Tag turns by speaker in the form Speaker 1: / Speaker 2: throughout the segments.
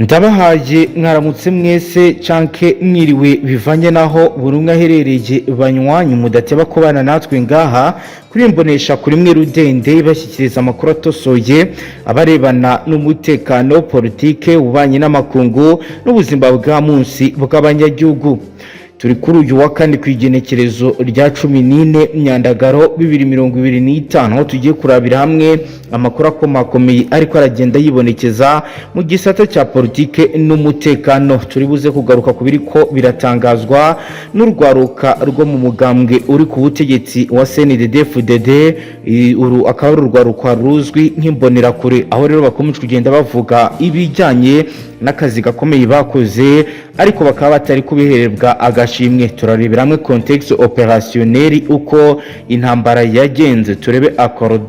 Speaker 1: Ndabahaye mwaramutse mwese canke mwiriwe, bivanye naho buri umwe aherereye. Banywanyi mudateba kubana natwe ngaha kuri Imbonesha kuri mwe rudende, bashyikiriza amakuru atosoye abarebana n'umutekano, politike, ububanyi n'amakungu n'ubuzima bwa munsi bw'abanyagihugu. Turi kuri uyu wa kane ku igenekerezo rya 14 Myandagaro 2025, aho tugiye kurabira hamwe amakuru akomakomeye ariko aragenda yibonekeza mu gisata cya politike n'umutekano. Turi buze kugaruka ku biriko biratangazwa n'urwaruka rwo mu mugambwe uri ku butegetsi wa CNDD-FDD. Uru akaba ari urwaruka ruzwi nk'Imbonerakure, aho rero bakomeje kugenda bavuga ibijyanye n'akazi gakomeye bakoze, ariko bakaba batari kubiherebwa agashimwe. Turarebera hamwe contexte opérationnel, uko intambara yagenze, turebe accord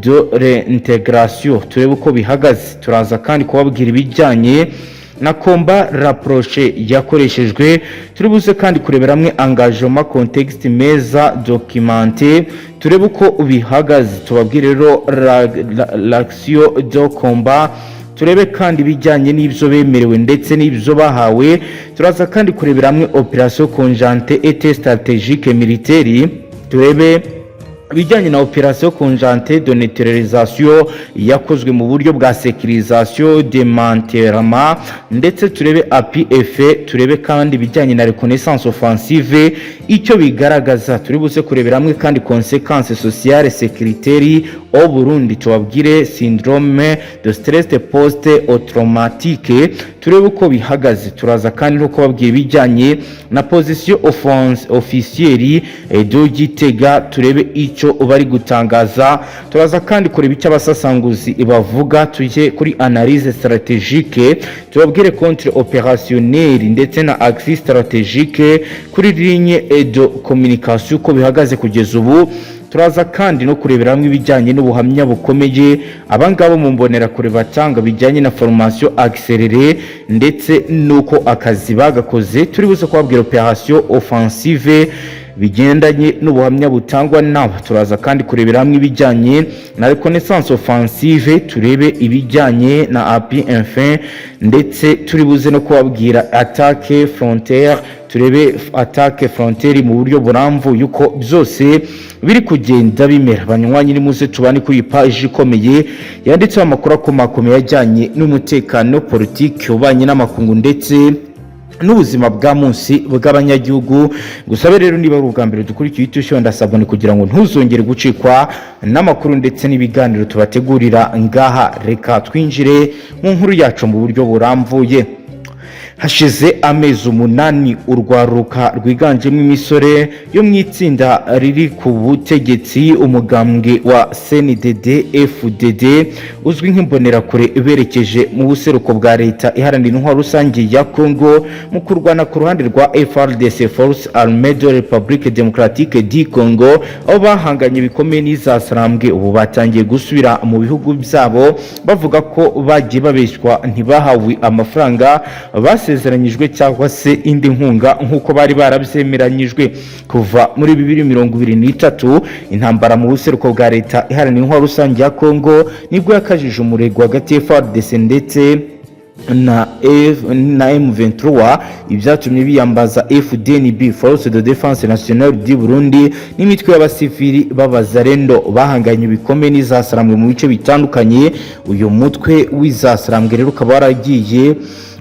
Speaker 1: de réintégration, turebe uko bihagaze. Turaza kandi kubabwira ibijyanye na combat rapproché yakoreshejwe. Turi buze kandi kurebera hamwe engagement, contexte meza documenté, turebe uko bihagaze. Tubabwire rero l'action de combat, turebe kandi ibijyanye n'ibyo bemerewe ndetse n'ibyo bahawe. Turaza kandi kurebera hamwe opération conjointe et stratégique militaire, turebe ibijyanye na opération conjointe de neutralisation yakozwe mu buryo bwa sécurisation, démantèlement, ndetse turebe APF. Turebe kandi ibijyanye na reconnaissance offensive, icyo bigaragaza. Turi buze kurebera hamwe kandi conséquences sociales, sécuritaires au Burundi, tubabwire syndrome de stress post traumatique, turebe uko bihagaze. Turaza kandi no kubabwira ibijyanye na position officielle de Gitega, turebe icyo bari gutangaza. Turaza kandi kureba icyo abasasanguzi bavuga, tujye kuri analyse stratégique, tubabwire contre opérationnel ndetse na axe stratégique kuri ligne de communication, uko bihagaze kugeza ubu. Turaza kandi no kurebera hamwe ibijyanye n'ubuhamya bukomeye abangaba mu Mbonerakure batanga bijyanye na formation accélérée ndetse n'uko akazi bagakoze. Turi buze kubabwira opération offensive bigendanye n'ubuhamya butangwa nabo. Turaza kandi kurebera hamwe ibijyanye na reconnaissance offensive, turebe ibijyanye na appui enfin, ndetse turi buze no kubabwira attaque frontale, turebe attaque frontale mu buryo burambuye, uko byose biri kugenda bimera. Banywanyi, nimuze tubane kuri iyi paji ikomeye yanditseho amakuru akomakomeye ajyanye n'umutekano, politiki, ububanyi n'amakungu ndetse n'ubuzima bwa munsi bw'abanyagihugu. Gusa rero, niba ari ubwa mbere dukurikiye, uhite ushyira s'abonner kugira ngo ntuzongere gucikwa n'amakuru ndetse n'ibiganiro tubategurira ngaha. Reka twinjire mu nkuru yacu mu buryo burambuye. Hashize amezi 8 urwaruka rwiganjemo imisore yo mu itsinda riri ku butegetsi, umugambwe wa CNDD FDD uzwi nk'Imbonerakure, berekeje mu buseruko bwa Leta Iharanira Intwaro Rusange ya Congo mu kurwana ku ruhande rwa FARDC, Force Armée de République Démocratique du Congo, aho bahanganye bikomeye n'izasarambwe. Ubu batangiye gusubira mu bihugu byabo, bavuga ko bagiye babeshywa, ntibahawe amafaranga basezeranyijwe cyangwa se indi nkunga nk'uko bari barabyemeranyijwe. Kuva muri 2023, intambara mu buseruko bwa Leta Iharanira Intwaro Rusange ya Congo nibwo yakajije umurego hagati ya FARDC ndetse na M23, ibyatumye biyambaza FDNB, Force de Défense Nationale du Burundi, n'imitwe y'abasivili b'Abazarendo bahanganye bikomeye n'izasarambwe mu bice bitandukanye. Uyu mutwe w'izasarambwe rero ukaba waragiye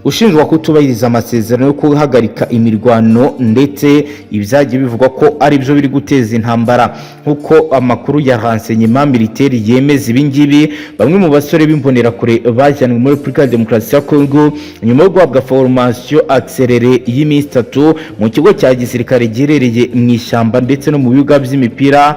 Speaker 1: ushinjwa kutubahiriza amasezerano yo guhagarika imirwano, ndetse ibyagiye bivugwa ko ari byo biri guteza intambara, nk'uko amakuru ya renseignement militaire yemeza ibingibi. Bamwe mu basore b'Imbonerakure bajyanwe muri Repubulika ya Demokarasi ya Congo nyuma yo guhabwa formation accélérée y'iminsi 3 mu kigo cya gisirikare giherereye mu ishyamba ndetse no mu bibuga by'imipira.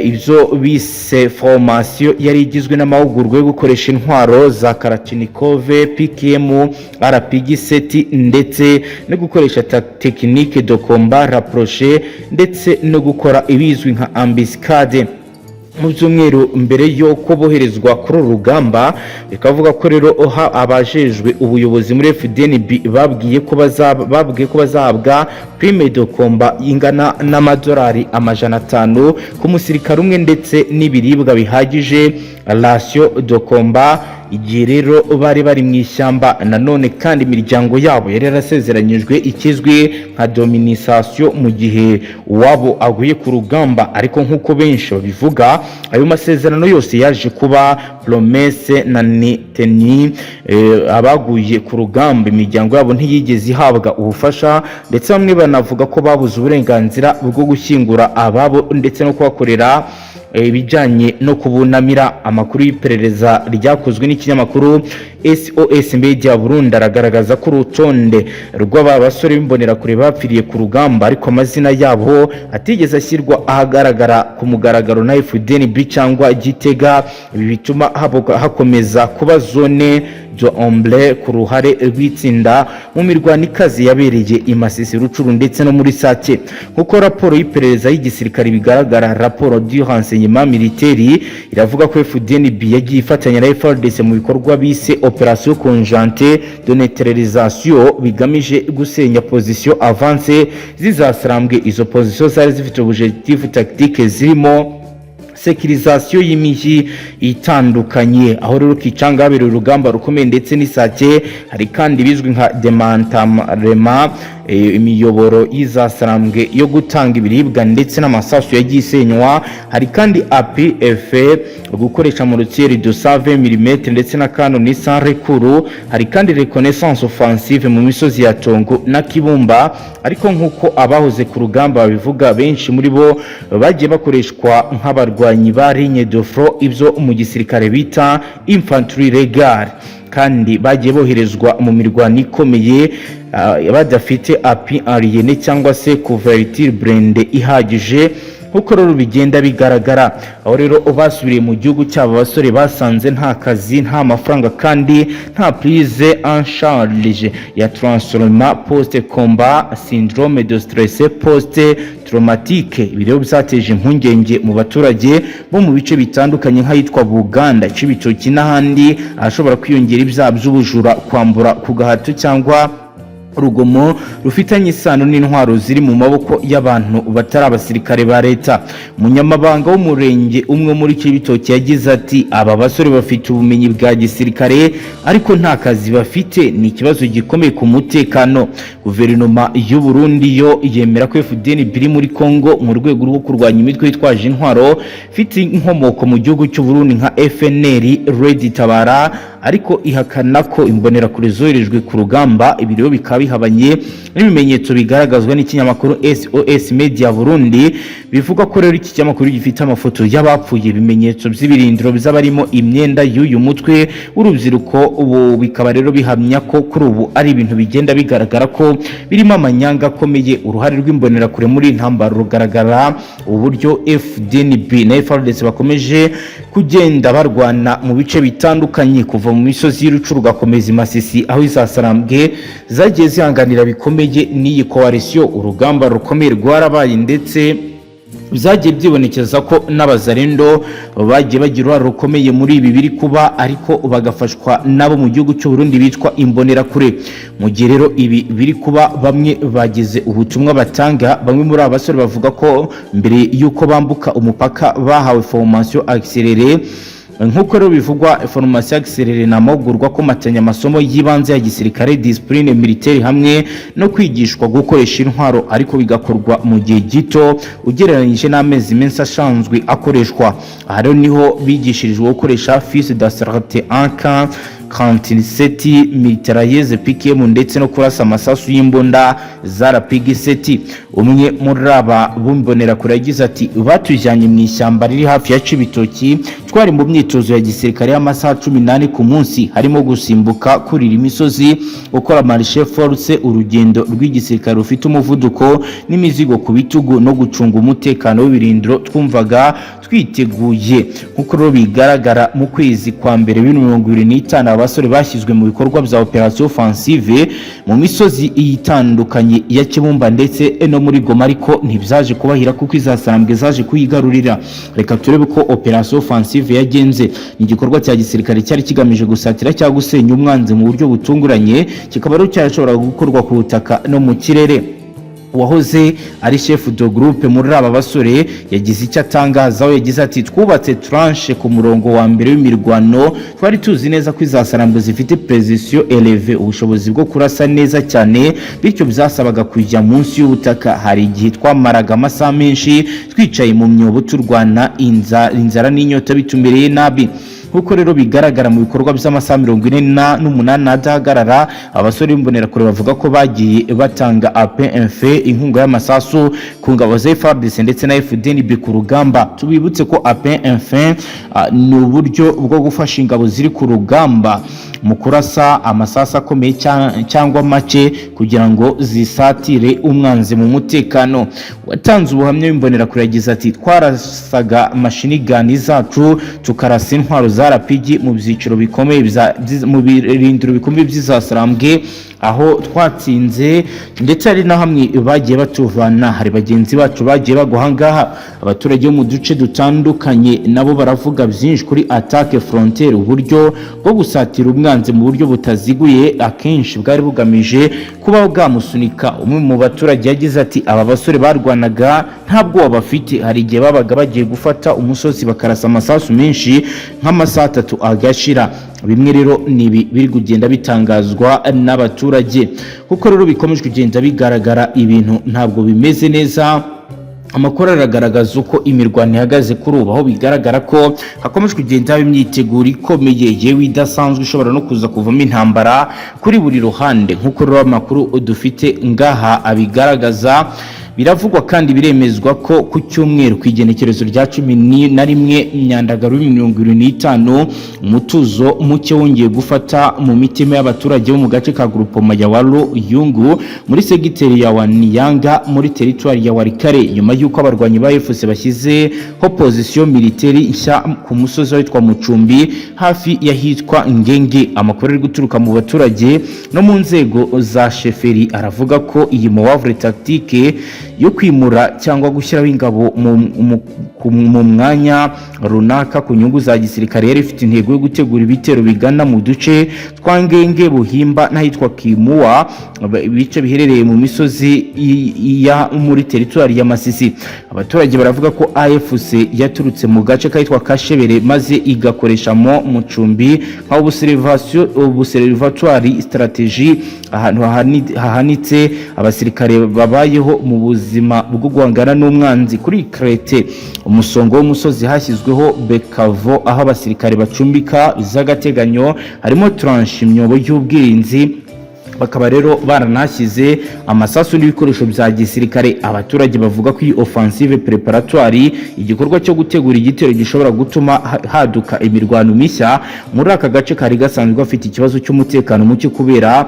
Speaker 1: Ibyo bise formation yari igizwe n'amahugurwa yo gukoresha intwaro za Kalachnikov, PKM, RPG 7, ndetse no gukoresha technique de combat rapproché, ndetse no gukora ibizwi nka embuscade. Mu byumweru mbere y'uko boherezwa kuri uru rugamba, bikavuga ko rero abajejwe ubuyobozi muri FDNB babwiye ko bazahabwa prime de combat ingana n'amadolari 500 ku musirikare umwe, ndetse n'ibiribwa bihagije, ration de combat. Igihe rero bari bari mu ishyamba, nanone kandi imiryango yabo yari yarasezeranyijwe ikizwi nka indemnisation mu gihe uwabo aguye ku rugamba. Ariko nk'uko benshi babivuga, ayo masezerano yose yaje kuba promesse non tenue. Abaguye ku rugamba, imiryango yabo ntiyigeze ihabwa ubufasha, ndetse bamwe banavuga ko babuze uburenganzira bwo gushyingura ababo ndetse no kubakorera ibijyanye no kubunamira. Amakuru y'iperereza ryakozwe n'ikinyamakuru SOS Media Burundi aragaragaza ko urutonde rw'aba basore b'imbonerakure bapfiriye ku rugamba, ariko amazina yabo atigeze ashyirwa ahagaragara ku mugaragaro na FDNB cyangwa Gitega. Ibi bituma hakomeza kuba zone d'ombre ku ruhare rw'itsinda mu mirwano ikaze yabereye i Masisi, Rucuru ndetse no muri Sake. Nk'uko raporo y'iperereza y'igisirikare bigaragara, rapport du renseignement militaire iravuga ko FDNB yagiye ifatanya na FARDC mu bikorwa bise opération conjointe de neutralisation, bigamije gusenya position avancée zizasarambwe. Izo position zari zifite objectif tactique zirimo sécurisation y'imijyi itandukanye. Aho rero Kicanga habereye urugamba rukomeye ndetse n'Isake. Hari kandi bizwi nka démantèlement imiyoboro y'izasarambwe yo gutanga ibiribwa ndetse n'amasasu yagiye isenywa. Hari kandi APF, gukoresha mortier de 120 mm ndetse na canon sans recours. Hari kandi reconnaissance offensive mu misozi ya Tongo na Kibumba. Ariko nk'uko abahoze ku rugamba babivuga, benshi muri bo bagiye bakoreshwa nk'abarwanyi ba ligne de front, ibyo mu gisirikare bita infanterie légère, kandi bagiye boherezwa mu mirwano ikomeye badafite appui aérien cyangwa se couverture blindée ihagije. Nk'uko rero bigenda bigaragara, aho rero basubiriye mu gihugu cyabo, abasore basanze nta kazi, nta mafaranga kandi nta prise en charge ya trauma post combat, syndrome de stress post traumatique. Ibi rero byateje impungenge mu baturage bo mu bice bitandukanye nk'ahitwa Buganda, Cibitoki n'ahandi, ahashobora kwiyongera ibyaha by'ubujura, kwambura ku gahato cyangwa urugomo rufitanye isano n'intwaro ziri mu maboko y'abantu batari abasirikare ba leta. Umunyamabanga w'umurenge umwe muri Cibitoki yagize ati: "Aba basore bafite ubumenyi bwa gisirikare ariko nta kazi bafite, ni ikibazo gikomeye ku mutekano." Guverinoma y'u Burundi yo yemera ko FDNB iri muri Congo mu rwego rwo kurwanya imitwe yitwaje intwaro ifite inkomoko mu gihugu cy'u Burundi nka FNL, Red Tabara, ariko ihakana ko imbonerakure zoherejwe ku rugamba. Ibi rero bikaba bihabanye n'ibimenyetso bigaragazwa n'ikinyamakuru SOS Media Burundi, bivuga ko rero iki kinyamakuru gifite amafoto y'abapfuye, ibimenyetso by'ibirindiro by'abarimo imyenda y'uyu mutwe w'urubyiruko. Ubu bikaba rero bihamya ko kuri ubu ari ibintu bigenda bigaragara ko birimo amanyanga akomeye. Uruhare rw'imbonerakure muri iyi ntambara rugaragara uburyo FDNB na FARDC bakomeje kugenda barwana mu bice bitandukanye, kuva mu misozi y'Urucu rugakomeza i Masisi, aho izasarambwe zagiye zihanganira bikomeye n'iyi coalition. Urugamba rukomeye rwarabaye, ndetse byagiye byibonekeza ko n'abazarendo bagiye bagira uruhare rukomeye muri ibi biri kuba, ariko bagafashwa nabo mu gihugu cy'u Burundi bitwa imbonerakure. Mu gihe rero ibi biri kuba, bamwe bagize ubutumwa batanga. Bamwe muri aba basore bavuga ko mbere y'uko bambuka umupaka bahawe formation accélérée. Nk'uko rero bivugwa, formation accélérée ni amahugurwa akomatanya amasomo y'ibanze ya gisirikare, discipline militaire hamwe no kwigishwa gukoresha intwaro, ariko bigakorwa mu gihe gito ugereranyije n'amezi menshi asanzwe akoreshwa. Aha rero niho bigishirijwe gukoresha fusil d'assaut AK 47, mitrailleuse PKM ndetse no kurasa amasasu y'imbunda za RPG 7. Umwe muri aba b'imbonerakure yagize ati: "Batujyanye mu ishyamba riri hafi ya Cibitoki. Twari mu myitozo ya gisirikare y'amasaha 14 ku munsi, harimo gusimbuka, kurira imisozi, gukora marche forcée, urugendo rw'igisirikare rufite umuvuduko n'imizigo ku bitugu, no gucunga umutekano w'ibirindiro. Twumvaga twiteguye." Nk'uko rero bigaragara, mu kwezi kwa mbere 2025, aba basore bashyizwe mu bikorwa bya opération offensive mu misozi itandukanye ya Kibumba ndetse no muri Goma, ariko ntibyaje kubahira kuko izasambwe zaje kuyigarurira. Reka turebe ko opération offensive yagenze. Ni igikorwa cya gisirikare cyari kigamije gusatira cyangwa gusenya umwanzi mu buryo butunguranye, kikaba rero cyarashoboraga gukorwa ku butaka no mu kirere. Uwahoze ari chef de groupe muri aba basore yagize icyo atangaza, aho yagize ati: "Twubatse tranchée ku murongo wa mbere w'imirwano. Twari tuzi neza ko iza Sarambwe zifite précision élevée, ubushobozi bwo kurasa neza cyane, bityo byasabaga kujya munsi y'ubutaka. Hari igihe twamaraga amasaha menshi twicaye mu myobo turwana, inzara n'inyota bitumereye nabi." Nk'uko rero bigaragara mu bikorwa by'amasaha 48 adahagarara, abasore b'Imbonerakure bavuga ko bagiye batanga appui, inkunga y'amasasu ku ngabo za FARDC ndetse na FDNB ku rugamba. Tubibutse ko appui ni uburyo bwo gufasha ingabo ziri ku rugamba mu kurasa amasasu akomeye cyangwa make kugira ngo zisatire umwanzi mu mutekano. Watanze ubuhamya w'Imbonerakure yagize ati: "Twarasaga machine gun zacu, tukarasa intwaro za RPG mu byiciro bikomeye mu birindiro bikomeye by'izasarambwe aho twatsinze, ndetse hari na hamwe bagiye batuvana, hari bagenzi bacu bagiye bagwa ahangaha." Abaturage bo mu duce dutandukanye nabo baravuga byinshi kuri attaque frontale, uburyo bwo gusatira umwanzi mu buryo butaziguye, akenshi bwari bugamije kuba bwamusunika. Umwe mu baturage yagize ati: "Aba basore barwanaga nta bwoba bafite. Hari igihe babaga bagiye gufata umusozi, bakarasa amasasu menshi nk'amasaha 3 agashira." Bimwe rero ni ibi biri kugenda bitangazwa n'abaturage, kuko rero bikomeje kugenda bigaragara, ibintu ntabwo bimeze neza. Amakuru aragaragaza uko imirwano ihagaze kuri ubu, aho bigaragara ko hakomeje kugenda haba imyiteguro ikomeye, yewe idasanzwe, ishobora no kuza kuvamo intambara kuri buri ruhande, nk'uko rero amakuru dufite ngaha abigaragaza. Biravugwa kandi biremezwa ko ku cyumweru, ku igenekerezo rya 11 Myandagaro 2025, umutuzo muke wongeye gufata mu mitima y'abaturage bo mu gace ka Groupement ya Walu Yungu, muri segiteri ya Waniyanga, muri teritwari ya Walikale, nyuma y'uko abarwanyi ba AFC bashyizeho position militaire nshya ku musozi witwa Mucumbi, hafi y'ahitwa Ngenge. Amakuru ari guturuka mu baturage no mu nzego za chefferie aravuga ko iyi manœuvre tactique yo kwimura cyangwa gushyiraho ingabo mu mwanya runaka ku nyungu za gisirikare yari ifite intego yo gutegura ibitero bigana mu duce twa Ngenge, Buhimba n'ahitwa Kimuwa, ibice biherereye mu misozi ya muri teritwari ya Masisi. Abaturage baravuga ko AFC yaturutse mu gace kahitwa Kashebere, maze igakoresha mo Mucumbi nka observatoire stratégique, ahantu hahanitse abasirikare babayeho mu buzima bwo guhangana n'umwanzi. Kuri crête, umusongo w'umusozi, hashyizweho bekavu, aho abasirikare bacumbika z'agateganyo, harimo tranchée, imyobo y'ubwirinzi, bakaba rero baranashyize amasasu n'ibikoresho bya gisirikare. Abaturage bavuga ko iyi offensive préparatoire, igikorwa cyo gutegura igitero, gishobora gutuma haduka imirwano mishya muri aka gace kari gasanzwe gafite ikibazo cy'umutekano muke kubera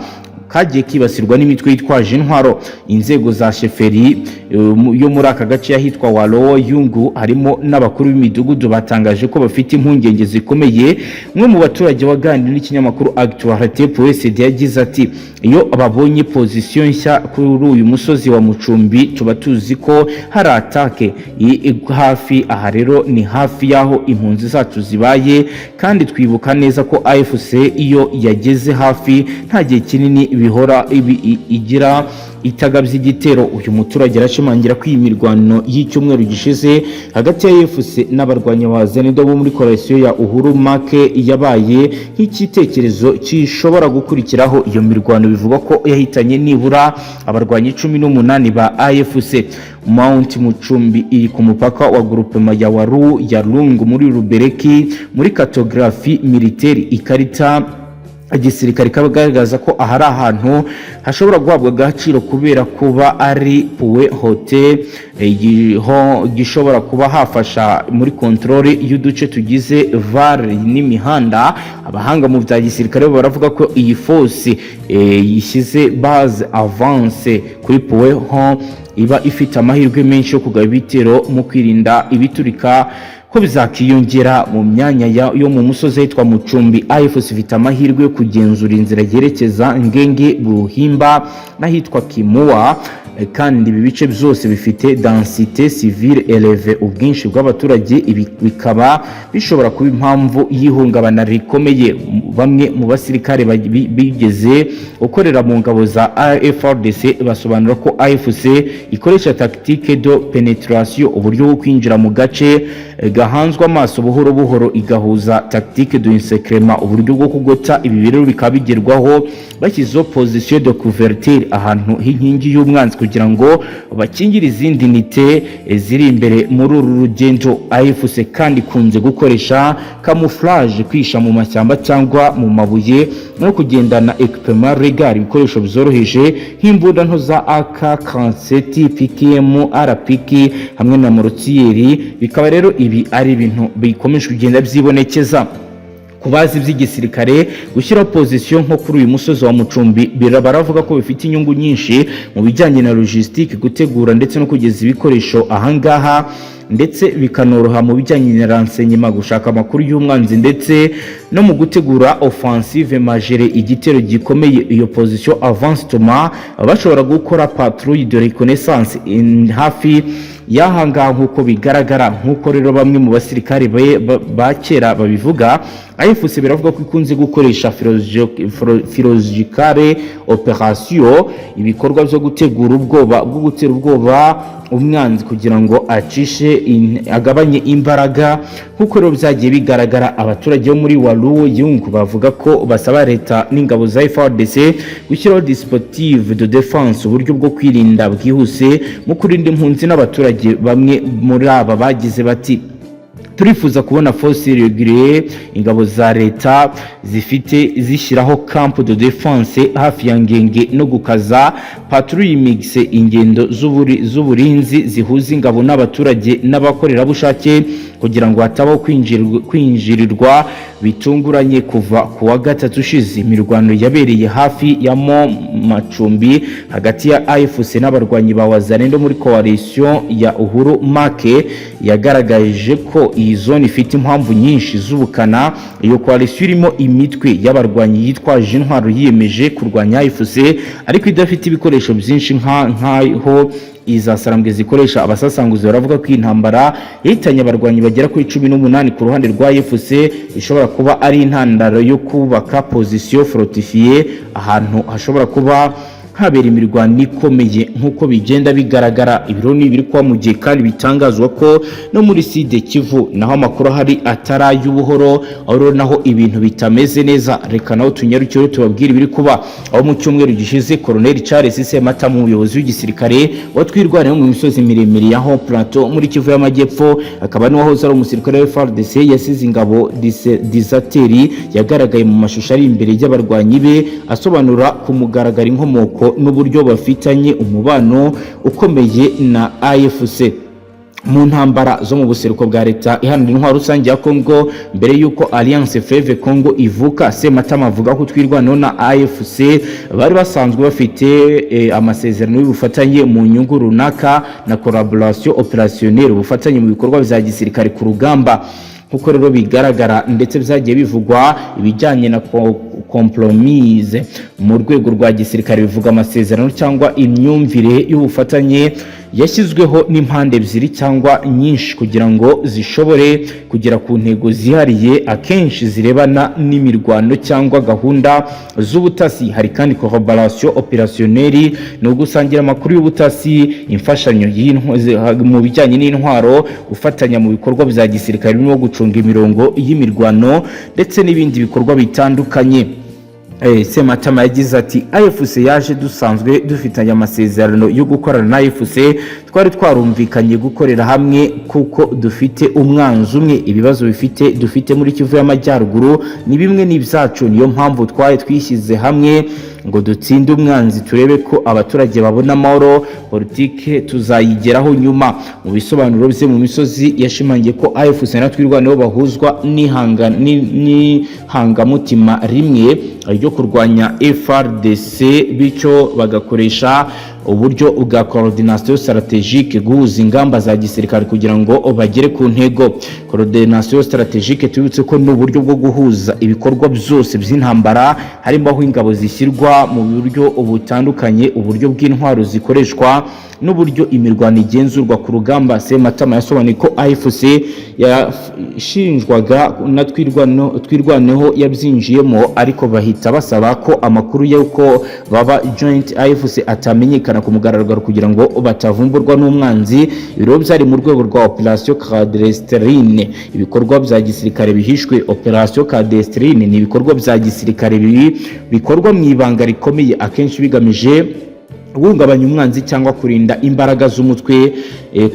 Speaker 1: kagiye kibasirwa n'imitwe yitwaje intwaro. Inzego za chefferie yo muri aka gace y'ahitwa Walowo Yungu, harimo n'abakuru b'imidugudu, batangaje ko bafite impungenge zikomeye. Umwe mu baturage waganiriye n'ikinyamakuru Actualité.cd yagize ati: "Iyo babonye position nshya kuri uyu musozi wa Mucumbi, tuba tuzi ko hari attaque hafi aha. Rero ni hafi y'aho impunzi zacu zibaye, kandi twibuka neza ko AFC iyo yageze hafi nta gihe kinini bihora igira itagabye igitero." Uyu muturage arashimangira ko iyi mirwano y'icyumweru gishize hagati ya AFC n'abarwanyi ba Wazalendo bo muri coalition ya Uhuru Make yabaye nk'icyitekerezo gishobora gukurikiraho. Iyo mirwano bivugwa ko yahitanye nibura abarwanyi 18 ba AFC. Mount Mucumbi iri ku mupaka wa groupement ya Waru ya Lungu muri Rubereki. Muri cartographie militaire, ikarita igisirikare kagaragaza ko aha ari ahantu hashobora guhabwa agaciro kubera kuba ari point haut, gishobora kuba hafasha muri contrôle y'uduce tugize vallée n'imihanda. Abahanga mu bya gisirikare baravuga ko iyi force yishyize base avancée kuri point haut iba ifite amahirwe menshi yo kugaba ibitero mu kwirinda ibiturika ko bizakiyongera mu myanya yo mu musozi ahitwa Mucumbi. AFC ifite amahirwe yo kugenzura inzira yerekeza Ngenge, Buhimba n'ahitwa Kimua, kandi ibi bice byose bifite densité civile élevée, ubwinshi bw'abaturage. Ibi bikaba bishobora kuba impamvu y'ihungabana rikomeye. Bamwe mu basirikare bigeze gukorera mu ngabo za FARDC basobanura ko AFC ikoresha tactique de pénétration, uburyo bwo kwinjira mu gace gahanzwe amaso buhoro buhoro, igahuza tactique de encerclement, uburyo bwo kugota. Ibi rero bikaba bigerwaho bashyizeho position de couverture, ahantu h'inkingi y'umwanzi, kugira ngo bakingire izindi unité ziri imbere muri uru rugendo. AFC kandi ikunze gukoresha camouflage, kwisha mu mashyamba cyangwa mu mabuye, no kugendana équipement léger, ibikoresho byoroheje nk'imbunda nto za AK 47, PKM, RPG hamwe na mortier. Bikaba rero ibi ari ibintu bikomeje kugenda byibonekeza ku bazi iby'igisirikare. Gushyiraho position nko kuri uyu musozi wa Mucumbi, baravuga ko bifite inyungu nyinshi mu bijyanye na logistique, gutegura ndetse no kugeza ibikoresho ahangaha, ndetse bikanoroha mu bijyanye na renseignement, gushaka amakuru y'umwanzi, ndetse no mu gutegura offensive majeure, igitero gikomeye. Iyo position avance ituma bashobora gukora patrouille de reconnaissance hafi y'ahangaha nk'uko bigaragara. Nk'uko rero bamwe mu basirikare ba kera babivuga, AFC biravuga ko ikunze gukoresha psychological opération, ibikorwa byo gutegura ubwoba, bwo gutera ubwoba umwanzi kugira ngo acishe agabanye imbaraga. Nk'uko rero byagiye bigaragara, abaturage bo muri Walu Yungu bavuga ko basaba leta n'ingabo za FARDC gushyiraho dispositif de défense, uburyo bwo kwirinda bwihuse mu kurinda impunzi n'abaturage. Bamwe muri aba bagize bati: "Turifuza kubona force régulière, ingabo za leta zifite, zishyiraho camp de défense hafi ya Ngenge no gukaza patrouille mixte, ingendo z'uburinzi zihuza ingabo n'abaturage n'abakorerabushake, kugira ngo hatabaho kwinjirirwa bitunguranye." Kuva ku wa gatatu ushize, imirwano yabereye hafi ya Mo Macumbi hagati ya AFC n'abarwanyi ba Wazalendo muri coalition ya Uhuru Make yagaragaje ko iyi zone ifite impamvu nyinshi z'ubukana. Iyo coalition irimo imitwe y'abarwanyi yitwaje intwaro yiyemeje kurwanya AFC, ariko idafite ibikoresho byinshi nkaho iza Sarambwe zikoresha. Abasasanguzi baravuga ko iyi ntambara yahitanye abarwanyi bagera kuri 18 ku ruhande rwa AFC ishobora kuba ari intandaro yo kubaka position fortifiée ahantu hashobora kuba habera imirwano ikomeye. Nk'uko bigenda bigaragara, ibiro ni ibiri kuba mu gihe kandi bitangazwa ko no muri Sud Kivu naho amakuru ahari atari ay'ubuhoro, aho rero naho ibintu bitameze neza. Reka naho tunyarukire tubabwire ibiri kuba, aho mu cyumweru gishize Colonel Charles Sematama, umuyobozi w'igisirikare watwirwanaho mu misozi miremire ya Haut Plateau muri Kivu y'Amajyepfo, akaba n'uwahoze ari umusirikare wa FARDC yasize ingabo déserteur, yagaragaye mu mashusho ari imbere y'abarwanyi be asobanura ku mugaragaro inkomoko n'uburyo bafitanye umubano ukomeye na AFC mu ntambara zo mu buseruko bwa Leta Iharanira Intwaro Rusange ya Congo mbere y'uko Alliance Fleuve Congo ivuka. Sematama avuga ko Twirwanaho na AFC bari basanzwe bafite amasezerano y'ubufatanye mu nyungu runaka na collaboration opérationnelle, ubufatanye mu bikorwa bya gisirikare ku rugamba. Nk'uko rero bigaragara ndetse byagiye bivugwa, ibijyanye na compromise mu rwego rwa gisirikare bivuga amasezerano cyangwa imyumvire y'ubufatanye yashyizweho n'impande ebyiri cyangwa nyinshi kugira ngo zishobore kugera ku ntego zihariye, akenshi zirebana n'imirwano cyangwa gahunda z'ubutasi. Hari kandi collaboration opérationnelle, ni ugusangira amakuru y'ubutasi, imfashanyo mu bijyanye n'intwaro, gufatanya mu bikorwa bya gisirikare birimo gucunga imirongo y'imirwano ndetse n'ibindi bikorwa bitandukanye. Sematama yagize ati: "AFC yaje dusanzwe dufitanye amasezerano yo gukorana na AFC. Twari twarumvikanye gukorera hamwe kuko dufite umwanzi umwe. Ibibazo dufite muri Kivu y'Amajyaruguru ni bimwe n'ibyacu, niyo mpamvu twari twishyize hamwe." ngo dutsinde umwanzi, turebe ko abaturage babona amahoro. Politike tuzayigeraho nyuma." Mu bisobanuro bye mu misozi, yashimangiye ko AFC na Twirwaneho bahuzwa n'ihangamutima rimwe ryo kurwanya FARDC, bityo bagakoresha uburyo bwa coordination stratégique, guhuza ingamba za gisirikare kugira ngo bagere ku ntego. Coordination stratégique, tubibutse ko ni uburyo bwo guhuza ibikorwa byose by'intambara, harimo aho ingabo zishyirwa mu buryo butandukanye, uburyo bw'intwaro zikoreshwa n'uburyo imirwano igenzurwa ku rugamba. Sematama yasobanuye ko AFC yashinjwaga na Twirwaneho yabyinjiyemo, ariko bahita basaba ko amakuru y'uko baba joint AFC atamenyekana ku mugaragaro kugira ngo batavumburwa n'umwanzi. Ibiro byari mu rwego rwa Operation Clandestine, ibikorwa bya gisirikare bihishwe. Operation Clandestine ni ibikorwa bya gisirikare bibi bikorwa mu ibanga rikomeye, akenshi bigamije guhungabanya umwanzi cyangwa kurinda imbaraga z'umutwe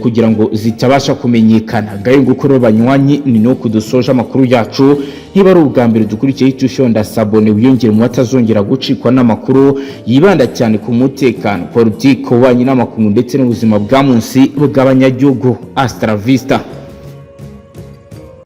Speaker 1: kugira ngo zitabasha kumenyekana. Ngayo nguko rero banywanyi, ni no kudusoje amakuru yacu. Niba ari ubwa mbere dukurikiye, ihita ushonda s'abonner, wiyongere mu batazongera gucikwa n'amakuru yibanda cyane ku mutekano, politiki, ububanyi n'amakungu ndetse n'ubuzima bwa munsi bw'abanyagihugu. Hasta la vista.